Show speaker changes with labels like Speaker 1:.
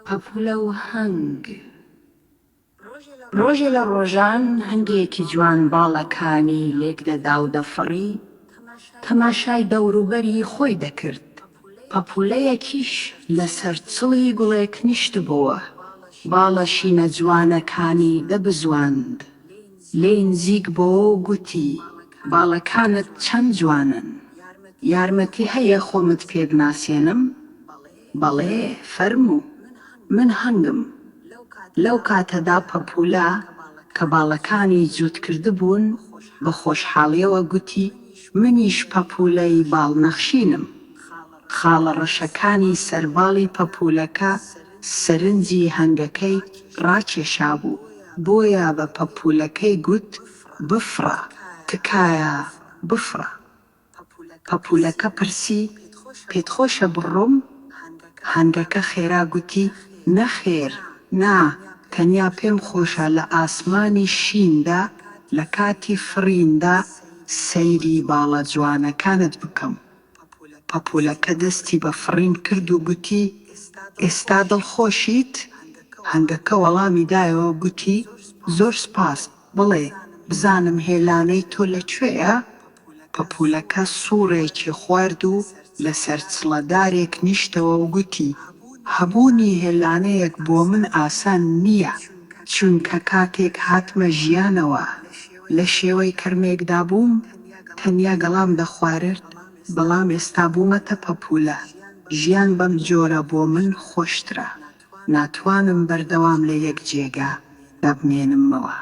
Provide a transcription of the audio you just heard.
Speaker 1: پەپوولە و هەنگ. ڕۆژێ لە ڕۆژان هەنگێکی جوان باڵەکانی لێک دەدا و دەفڕی، تەماشای دەوروبەری خۆی دەکرد. پەپوولەیەکیش لەسەر چڵی گوڵێک نیشتبۆوە، باڵە شینە جوانەکانی دەبزواند. لێی نزیک بۆوە و گوتی، باڵەکانت چەند جوانن! یارمەتی هەیە خۆمت پێ بناسێنم؟ بەڵێ، فەرموو. من هەنگم. لەو کاتەدا پەپوولە کە باڵەکانی جووت کردبوون، بە خۆشحاڵییەوە گوتی، منیش پەپوولەی باڵ نەخشینم. خاڵە ڕەشەکانی سەر باڵی پەپوولەکە سەرنجی هەنگەکەی ڕاکێشابوو، بۆیە بە پەپوولەکەی گوت، بفڕە، تکایە بفڕە. پەپوولەکە پرسی، پێتخۆشە بڕۆم؟ هەنگەکە خێرا گوتی، نەخێر، نا، تەنیا پێم خۆشە لە ئاسمانی شیندا لە کاتی فڕیندا سەیری باڵە جوانەکانت بکەم. پەپوولەکە دەستی بە فڕین کرد و گوتی، ئێستا دڵخۆشیت؟ هەنگەکە وەڵامی دایەوە گوتی، زۆر سوپاس، بڵێ بزانم هێلانەی تۆ لە کوێیە؟ پەپوولەکە سووڕێکی خوارد و لەسەر چڵە دارێک نیشتەوە و گوتی، هەبوونی هێلانەیەک بۆ من ئاسان نییە، چونکە کاتێک هاتمە ژیانەوە لە شێوەی کرمێکدا بووم، تەنیا گەڵام دەخوارد، بەڵام ئێستا بوومەتە پەپوولە، ژیان بەم جۆرە بۆ من خۆشترە، ناتوانم بەردەوام لە یەک جێگا دابمێنمەوە.